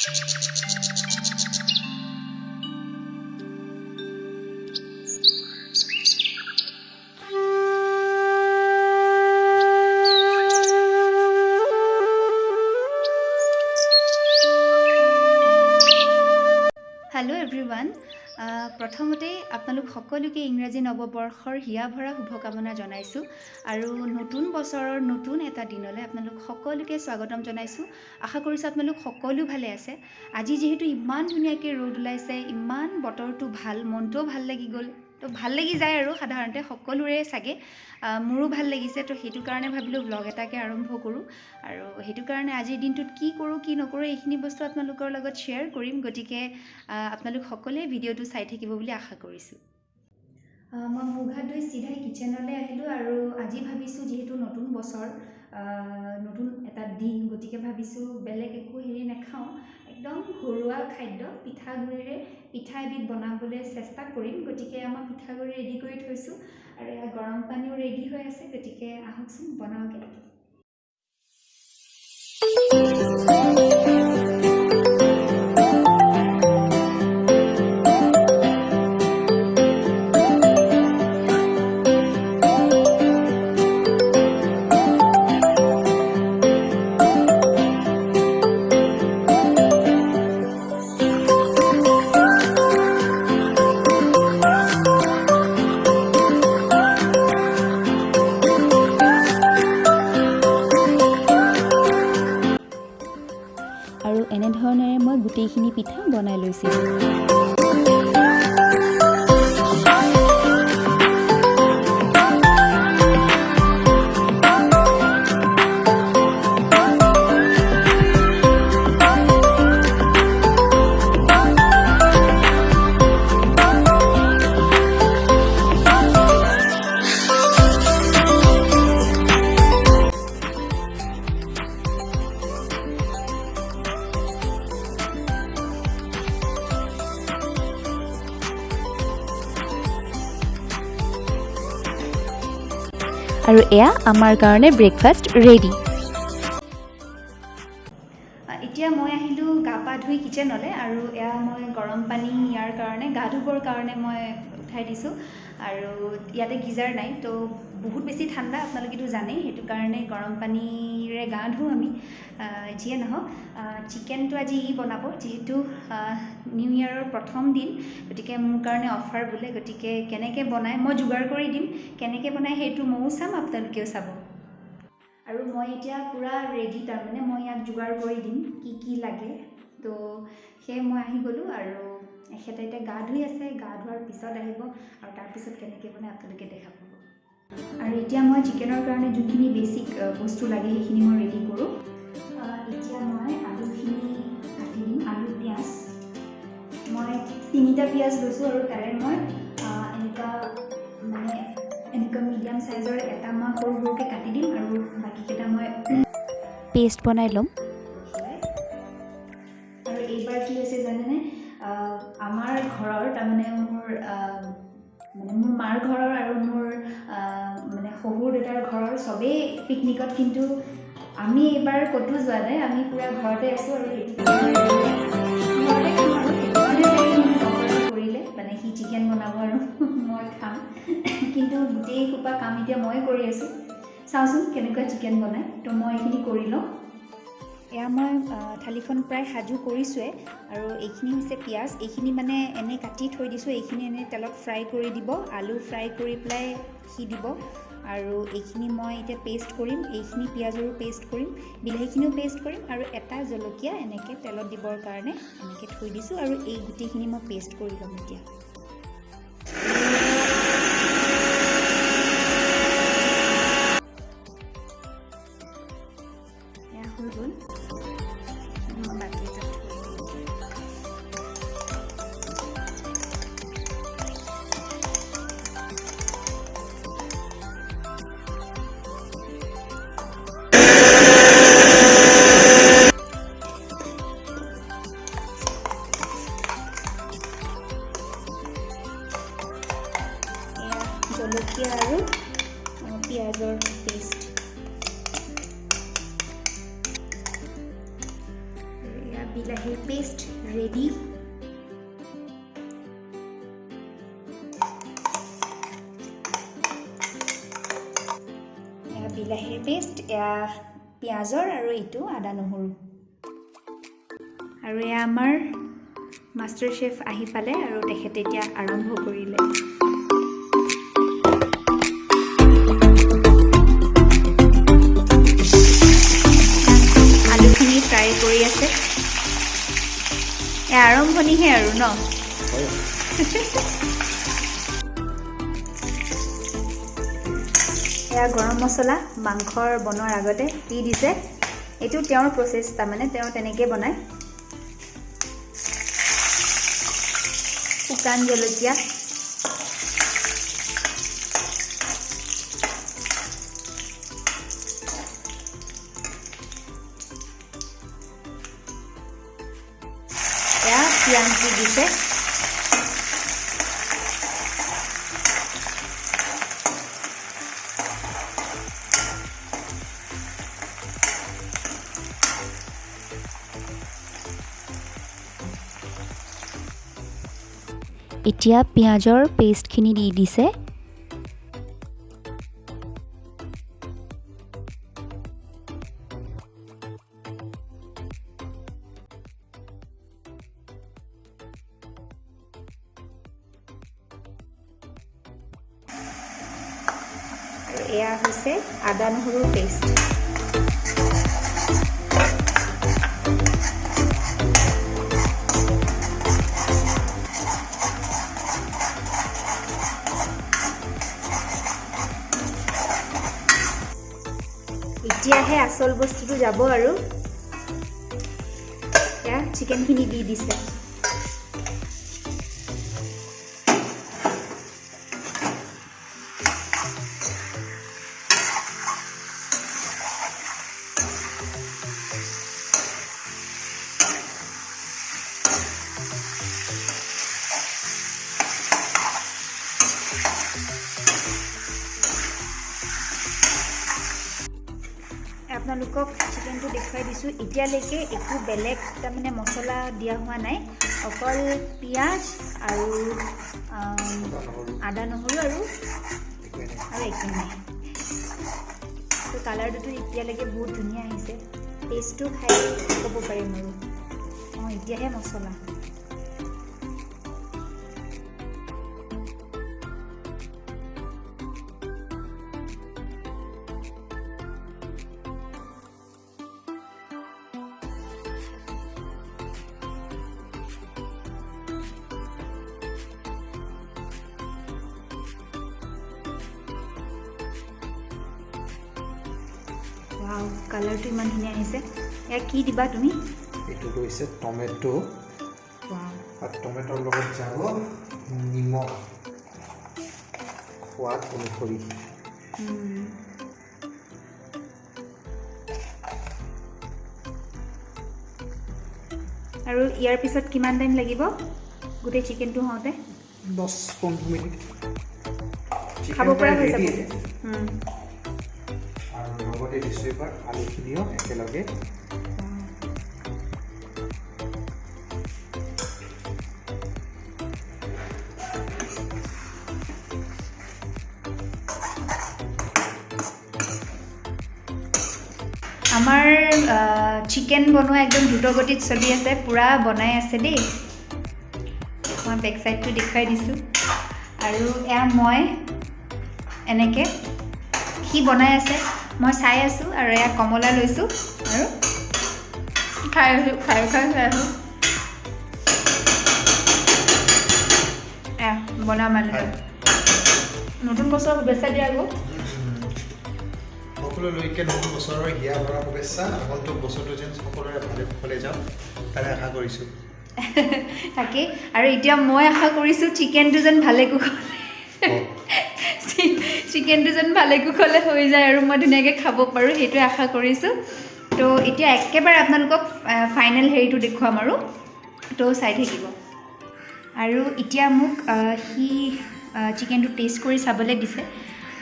Hello' everyone, প্ৰথমতেই আপোনালোক সকলোকে ইংৰাজী নৱবৰ্ষৰ হিয়া ভৰা শুভকামনা জনাইছোঁ আৰু নতুন বছৰৰ নতুন এটা দিনলৈ আপোনালোক সকলোকে স্বাগতম জনাইছোঁ। আশা কৰিছোঁ আপোনালোক সকলো ভালে আছে। আজি যিহেতু ইমান ধুনীয়াকৈ ৰ'দ ওলাইছে, ইমান বতৰটো ভাল, মনটোও ভাল লাগি গ'ল। তো ভাল লাগি যায় আৰু সাধাৰণতে সকলোৰে চাগে, মোৰো ভাল লাগিছে। তো সেইটো কাৰণে ভাবিলোঁ ব্লগ এটাকে আৰম্ভ কৰোঁ আৰু সেইটো কাৰণে আজিৰ দিনটোত কি কৰোঁ, কি নকৰোঁ, এইখিনি বস্তু আপোনালোকৰ লগত শ্বেয়াৰ কৰিম। গতিকে আপোনালোক সকলোৱে ভিডিঅ'টো চাই থাকিব বুলি আশা কৰিছোঁ। মই মুখ হাত ধুই চিধাই কিটচেনলৈ আহিলোঁ আৰু আজি ভাবিছোঁ, যিহেতু নতুন বছৰ, নতুন এটা দিন, গতিকে ভাবিছোঁ বেলেগ একো হেৰি নাখাওঁ, একদম ঘৰুৱা খাদ্য পিঠাগুড়িৰে পিঠা এবিধ বনাবলৈ চেষ্টা কৰিম। গতিকে মই পিঠাগুড়ি ৰেডি কৰি থৈছোঁ আৰু এয়া গৰম পানীও ৰেডি হৈ আছে। গতিকে আহকচোন, বনাওঁগৈ। আৰু এনেধৰণেৰে মই গোটেইখিনি পিঠা বনাই লৈছিলোঁ। আৰু এয়া আমাৰ কাৰণে ব্ৰেকফাষ্ট ৰেডি। এতিয়া মই আহিলোঁ গা পা ধুই কিটচেনলৈ আৰু এয়া মই গৰম পানী ইয়াৰ কাৰণে, গা ধুবৰ কাৰণে মই উঠাই দিছোঁ। আৰু ইয়াতে গিজাৰ নাই, তো বহুত বেছি ঠাণ্ডা, আপোনালোকেতো জানেই, সেইটো কাৰণে গৰম পানীৰে গা ধুওঁ আমি। যিয়ে নহওক, চিকেনটো আজি ই বনাব, যিহেতু নিউ ইয়েৰৰ প্ৰথম দিন, গতিকে মোৰ কাৰণে অফাৰ বোলে। গতিকে কেনেকৈ বনায় মই যোগাৰ কৰি দিম, কেনেকৈ বনায় সেইটো ময়ো চাম, আপোনালোকেও চাব। আৰু মই এতিয়া পূৰা ৰেডি, তাৰমানে মই ইয়াক যোগাৰ কৰি দিম কি কি লাগে। তো সেয়ে মই আহি গ'লোঁ আৰু এখেতে এতিয়া গা ধুই আছে, গা ধোৱাৰ পিছত আহিব আৰু তাৰপিছত কেনেকৈ বনায় আপোনালোকে দেখা পাব। আৰু এতিয়া মই চিকেনৰ কাৰণে যোনখিনি বেছিক বস্তু লাগে, সেইখিনি মই ৰেডি কৰোঁ। এতিয়া মই আলুখিনি কাটি দিম, আলু, পিঁয়াজ। মই তিনিটা পিঁয়াজ লৈছোঁ আৰু তাৰে মই এনেকুৱা, মানে এনেকুৱা মিডিয়াম চাইজৰ এটা মই সৰু সৰুকৈ কাটি দিম আৰু বাকীকেইটা মই পেষ্ট বনাই ল'ম। আৰু এইবাৰ কি হৈছে জানেনে? আমাৰ ঘৰৰ, তাৰমানে মোৰ মানে মোৰ মাৰ ঘৰৰ আৰু মোৰ মানে শহুৰ দেউতাৰ ঘৰৰ চবেই পিকনিকত, কিন্তু আমি এইবাৰ ক'তো যোৱা নাই, আমি পূৰা ঘৰতে আছোঁ আৰু সেইটো ঘৰতে খাম। আৰু সেইটো কাৰণে চাগে সি মোক অফাৰটো কৰিলে, মানে সি চিকেন বনাব আৰু মই খাম। কিন্তু গোটেই সোপা কাম এতিয়া মই কৰি আছোঁ। চাওঁচোন কেনেকুৱা চিকেন বনায়। তো মই এইখিনি কৰি লওঁ। এয়া মই থালিখন প্ৰায় সাজু কৰিছোঁৱে আৰু এইখিনি হৈছে পিঁয়াজ। এইখিনি মানে এনেই কাটি থৈ দিছোঁ, এইখিনি এনেই তেলত ফ্ৰাই কৰি দিব, আলু ফ্ৰাই কৰি পেলাই সি দিব। আৰু এইখিনি মই এতিয়া পেষ্ট কৰিম, এইখিনি পিঁয়াজৰো পেষ্ট কৰিম, বিলাহীখিনিও পেষ্ট কৰিম আৰু এটা জলকীয়া এনেকৈ তেলত দিবৰ কাৰণে এনেকৈ থৈ দিছোঁ। আৰু এই গোটেইখিনি মই পেষ্ট কৰি ল'ম এতিয়া। এয়া হৈ গ'ল। মই বাতি এটাত থৈ দিওঁ। এয়া জলকীয়া আৰু পিঁয়াজৰ পেষ্ট। বিলাহীৰ পেষ্ট ৰেডি। এয়া বিলাহীৰ পেষ্ট, এয়া পিঁয়াজৰ আৰু এইটো আদা নহৰু। আৰু এয়া আমাৰ মাষ্টাৰ চেফ আহি পালে আৰু তেখেতে এতিয়া আৰম্ভ কৰিলে। আলুখিনি ফ্ৰাই কৰি আছে। এয়া আৰম্ভণিহে আৰু ন? এয়া গৰম মছলা মাংসৰ বনোৱাৰ আগতে দি দিছে। এইটো তেওঁৰ প্ৰচেছ, তাৰমানে তেওঁ তেনেকৈ বনায়। শুকান জলকীয়া, এয়া পিঁয়াজ দি দিছে। এতিয়া পিঁয়াজৰ পেষ্টখিনি দি দিছে। আৰু এয়া হৈছে আদা নহৰুৰ পেষ্ট। এতিয়াহে আচল বস্তুটো যাব আৰু এয়া চিকেনখিনি দি দিছে। আপোনালোকক চিকেনটো দেখুৱাই দিছোঁ। এতিয়ালৈকে একো বেলেগ তাৰমানে মছলা দিয়া হোৱা নাই, অকল পিঁয়াজ আৰু আদা নহৰু আৰু একো নাই। তো কালাৰটোতো এতিয়ালৈকে বহুত ধুনীয়া আহিছে, টেষ্টটো খাই ক'ব পাৰিম আৰু। অঁ, এতিয়াহে মছলা। ৱাও, কালাৰটো ইমান ধুনীয়া আহিছে। ইয়াক কি দিবা তুমি? এইটো হৈছে টমেট'। আৰু টমেট'ৰ লগত যাব নিমখ সোৱাদ অনুসৰি। আৰু ইয়াৰ পিছত কিমান টাইম লাগিব গোটেই চিকেনটো হওঁতে? 10-15 মিনিট খাব পৰা হৈ যাব। আৰু লগতে দিছোঁ এবাৰ আলুখিনিও একেলগে। আমাৰ চিকেন বনোৱা একদম দ্ৰুতগতিত চলি আছে, পূৰা বনাই আছে দেই। মই বেক চাইডটো দেখুৱাই দিছোঁ। আৰু এয়া মই এনেকৈ সি বনাই আছে, মই চাই আছোঁ। আৰু এয়া কমলা লৈছোঁ আৰু খাই আছোঁ, খাই খাই খাই আছোঁ। এয়া বনাম মানে নতুন বছৰৰ শুভেচ্ছা দিয়া আকৌ সকলোলৈকে। নতুন বছৰৰ হিয়া ভৰা শুভেচ্ছা। আগন্তুক বছৰটো যেন সকলোৰে ভালে কুশলে যাওক, তাৰে আশা কৰিছোঁ। তাকেই। আৰু এতিয়া মই আশা কৰিছোঁ চিকেনটো যেন ভালে কুশলে, চিকেনটো যেন ভালে কুশলে হৈ যায় আৰু মই ধুনীয়াকৈ খাব পাৰোঁ, সেইটোৱে আশা কৰিছোঁ। তো এতিয়া একেবাৰে আপোনালোকক ফাইনেল হেৰিটো দেখুৱাম আৰু, তো চাই থাকিব। আৰু এতিয়া মোক সি চিকেনটো টেষ্ট কৰি চাবলৈ দিছে।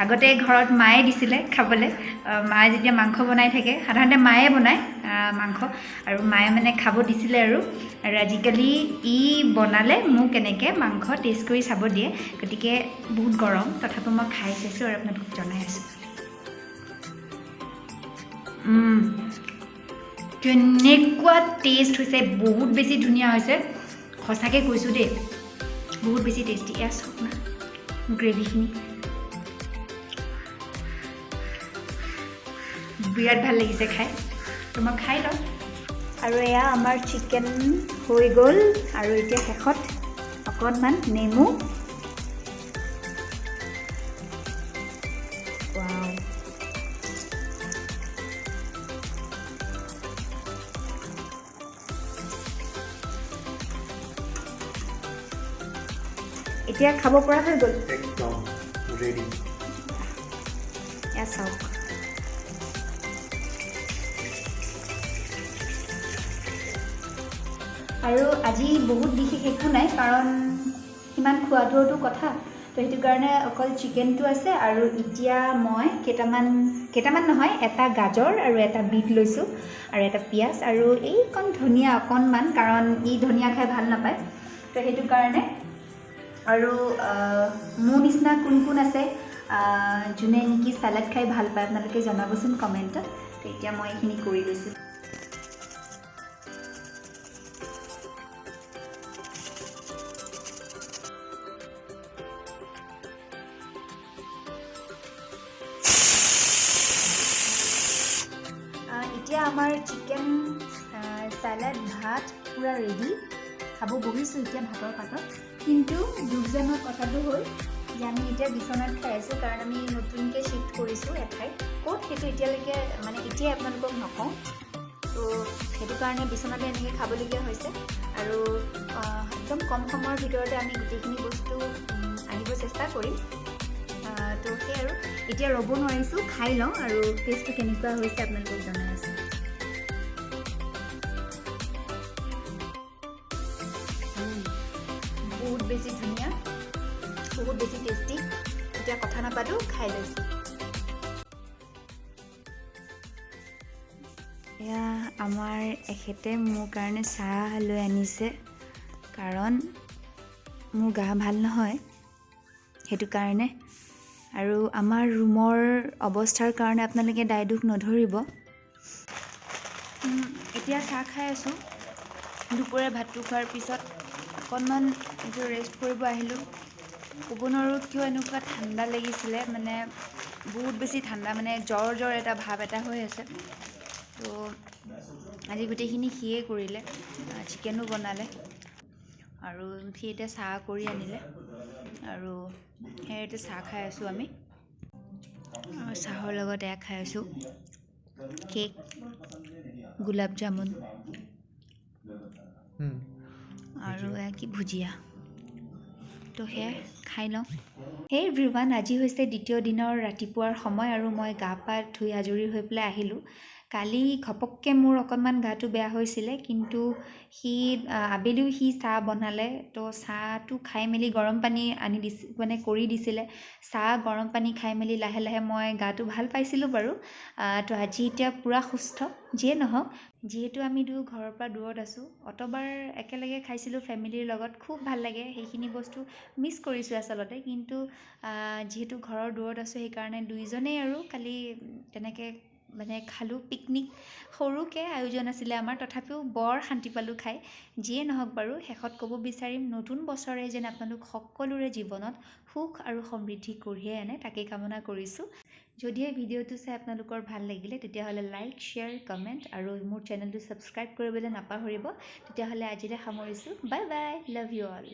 আগতে ঘৰত মায়ে দিছিলে খাবলৈ। মায়ে যেতিয়া মাংস বনাই থাকে, সাধাৰণতে মায়ে বনায় মাংস, আৰু মায়ে মানে খাব দিছিলে। আৰু আৰু আজিকালি ই বনালে মোক এনেকৈ মাংস টেষ্ট কৰি চাব দিয়ে। গতিকে বহুত গৰম, তথাপিও মই খাই চাইছোঁ আৰু আপোনালোকক জনাই আছোঁ। কেনেকুৱা টেষ্ট হৈছে, বহুত বেছি ধুনীয়া হৈছে, সঁচাকৈ কৈছোঁ দেই, বহুত বেছি টেষ্টি। এয়া চাওক না গ্ৰেভিখিনি, বিৰাট ভাল লাগিছে খাই। তো মই খাই লওঁ। আৰু এয়া আমাৰ চিকেন হৈ গ'ল। আৰু এতিয়া শেষত অকণমান নেমু। ৱাও, এতিয়া খাব পৰা হৈ গ'ল। একদম ৰেডি। এয়া চাওক। আৰু আজি বহুত বিশেষ একো নাই, কাৰণ সিমান খোৱাটোতো কথা, তো সেইটো কাৰণে অকল চিকেনটো আছে। আৰু এতিয়া মই কেইটামান, কেইটামান নহয়, এটা গাজৰ আৰু এটা বিট লৈছোঁ আৰু এটা পিঁয়াজ আৰু এইকণ ধনিয়া অকণমান, কাৰণ ই ধনিয়া খাই ভাল নাপায়, তো সেইটো কাৰণে। আৰু মোৰ নিচিনা কোন কোন আছে যোনে নেকি চালাড খাই ভাল পায়, আপোনালোকে জনাবচোন কমেণ্টত। তো এতিয়া মই এইখিনি কৰি লৈছোঁ। এতিয়া আমাৰ চিকেন চালাড ভাত পূৰা ৰেডি, খাব বহিছোঁ এতিয়া ভাতৰ পাতত। কিন্তু দুখজনক কথাটো হ'ল যে আমি এতিয়া বিচনাত খাই আছোঁ, কাৰণ আমি নতুনকৈ শ্বিফ্ট কৰিছোঁ এঠাইত। ক'ত সেইটো এতিয়ালৈকে মানে এতিয়াই আপোনালোকক নকওঁ। তো সেইটো কাৰণে বিচনাতে এনেকৈ খাবলগীয়া হৈছে। আৰু একদম কম সময়ৰ ভিতৰতে আমি গোটেইখিনি বস্তু আনিব চেষ্টা কৰিম। তো সেই আৰু এতিয়া ৰ'ব নোৱাৰিছোঁ, খাই লওঁ আৰু টেষ্টটো কেনেকুৱা হৈছে আপোনালোকক জনাই আছোঁ। বহুত বেছি ধুনীয়া, বহুত বেছি টেষ্টি। এতিয়া কথা নাপাতোঁ, খাই লৈছোঁ। এয়া আমাৰ এখেতে মোৰ কাৰণে চাহ লৈ আনিছে, কাৰণ মোৰ গা ভাল নহয় সেইটো কাৰণে। আৰু আমাৰ ৰুমৰ অৱস্থাৰ কাৰণে আপোনালোকে দায় দোষ নধৰিব। এতিয়া চাহ খাই আছোঁ। দুপৰীয়া ভাতটো খোৱাৰ পিছত অকণমান এইটো ৰেষ্ট কৰিব আহিলোঁ। ক'ব নোৱাৰোঁ কিয় এনেকুৱা ঠাণ্ডা লাগিছিলে, মানে বহুত বেছি ঠাণ্ডা, মানে জ্বৰ জ্বৰ এটা ভাৱ এটা হৈ আছে। তো আজি গোটেইখিনি সিয়ে কৰিলে, চিকেনো বনালে আৰু সি এতিয়া চাহ কৰি আনিলে আৰু সেয়ে এতিয়া চাহ খাই আছোঁ আমি। আৰু চাহৰ লগত এয়া খাই আছোঁ কেক, গোলাপ জামুন আৰু এয়া কি ভুজিয়া। তো সেয়াই খাই লওঁ। হে এভৰিৱান, আজি হৈছে দ্বিতীয় দিনৰ ৰাতিপুৱাৰ সময় আৰু মই গা পা ধুই আজৰি হৈ পেলাই আহিলোঁ। কালি ঘপককৈ মোৰ অকণমান গাটো বেয়া হৈছিলে, কিন্তু সি আবেলিও সি চাহ বনালে। তো চাহটো খাই মেলি গৰম পানী আনি দিছে, মানে কৰি দিছিলে চাহ, গৰম পানী খাই মেলি লাহে লাহে মই গাটো ভাল পাইছিলোঁ বাৰু। তো আজি এতিয়া পূৰা সুস্থ। যিয়ে নহওক, যিহেতু আমি দুয়ো ঘৰৰ পৰা দূৰত আছোঁ, অতবাৰ একেলগে খাইছিলোঁ ফেমিলিৰ লগত, খুব ভাল লাগে। সেইখিনি বস্তু মিছ কৰিছোঁ আচলতে, কিন্তু যিহেতু ঘৰৰ দূৰত আছোঁ সেইকাৰণে দুইজনেই আৰু কালি তেনেকৈ মানে খালোঁ। পিকনিক সৰুকৈ আয়োজন আছিলে আমাৰ, তথাপিও বৰ শান্তি পালোঁ খাই। যিয়ে নহওক বাৰু, শেষত ক'ব বিচাৰিম নতুন বছৰে যেন আপোনালোক সকলোৰে জীৱনত সুখ আৰু সমৃদ্ধি কঢ়িয়াই আনে, তাকেই কামনা কৰিছোঁ। যদিহে ভিডিঅ'টো চাই আপোনালোকৰ ভাল লাগিলে তেতিয়াহ'লে লাইক, শ্বেয়াৰ, কমেণ্ট আৰু মোৰ চেনেলটো ছাবস্ক্ৰাইব কৰিবলৈ নাপাহৰিব। তেতিয়াহ'লে আজিলৈ সামৰিছোঁ। Bye bye, love you all.